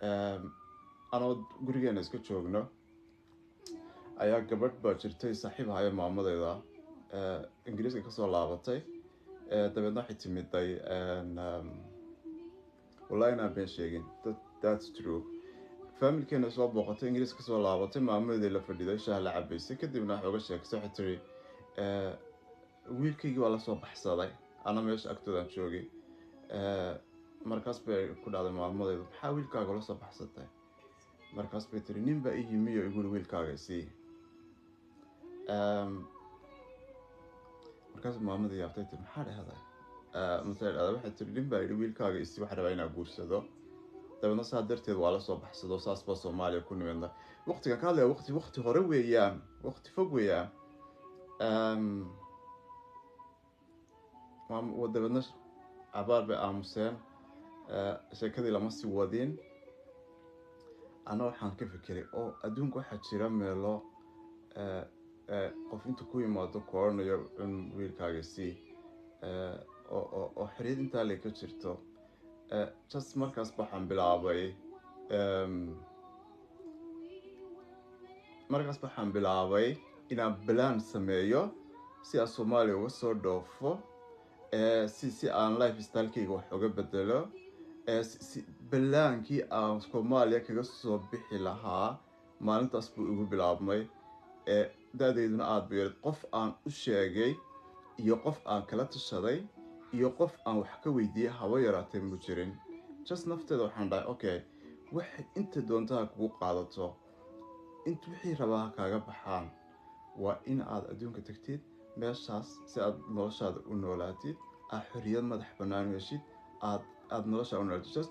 Anoo gurigeena iska joogno ayaa gabadh baa jirtay saaxiib haya maamadeyda, Ingiriiska kasoo laabatay. Dabeedna waxay timiday, wallahi inaan been sheegin, that's true, familkeena soo booqatay, Ingiriiska kasoo laabatay, maamadeedii la fadhiday, shaah la cabaysay. Kadibna waxay uga sheegsay, waxay tiri, "Wiilkaygii waa lasoo baxsaday." Ana meesha agtoodaan joogay. Markaas bay ku dhahday maamadeydu, "Maxaa wiilkaaga la soo baxsatay?" Markaas bay tiri, "Nin baa ii yimi oo igu yiri, 'Wiilkaaga isii.'" Markaas maamadii yaabtay, tiri, "Maxaa dhahday?" Masay dhahday, waxay tiri, "Nin baa yidhi, 'Wiilkaaga isii, waxaa rabaa inaa guursado.' Dabeedna saa darteed waa lasoo baxsado, saas baa Soomaaliya ku nimidna." Waqtigan ka hadlaya waqti hore weeyaan, waqti fog weeyaan. Dabeedna cabaar bay aamuseen, sheekadii lama sii wadin. Ana waxaan ka fikiray oo adduunka waxaa jira meelo qof inta ku yimaado ku oranayo, "Cun wiilkaaga sii," oo xorriyad intaa lay ka jirto. Just markaas waxaan bilaabay, inaan plan sameeyo si aan Soomaaliya uga soo dhoofo, si aan lifestylekeyga wax uga bedelo. Si balaankii aan Soomaaliya kaga soo bixi lahaa maalintaas buu igu bilaabmay. Da-deyduna aada bay yarid. Qof aan u sheegay iyo qof aan kala tashaday iyo qof aan wax ka weydiiyey haba yaraatee mu jirin. Just nafteeda waxaan dhahay, "Okay, wax inta doontaha kugu qaadato, inta wixii rabaa ha kaaga baxaan, waa in aad adduunka tagtid meeshaas si aad noloshaada u noolaatid, aad xorriyad madax bannaan u heshid, aad noloshaa u noolaatid."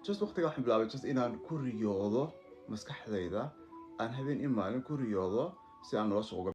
Just waqtiga waxaan bilaabay just inaan ku riyoodo maskaxdayda, aan habeen in maalin ku riyoodo si aan nolosha uga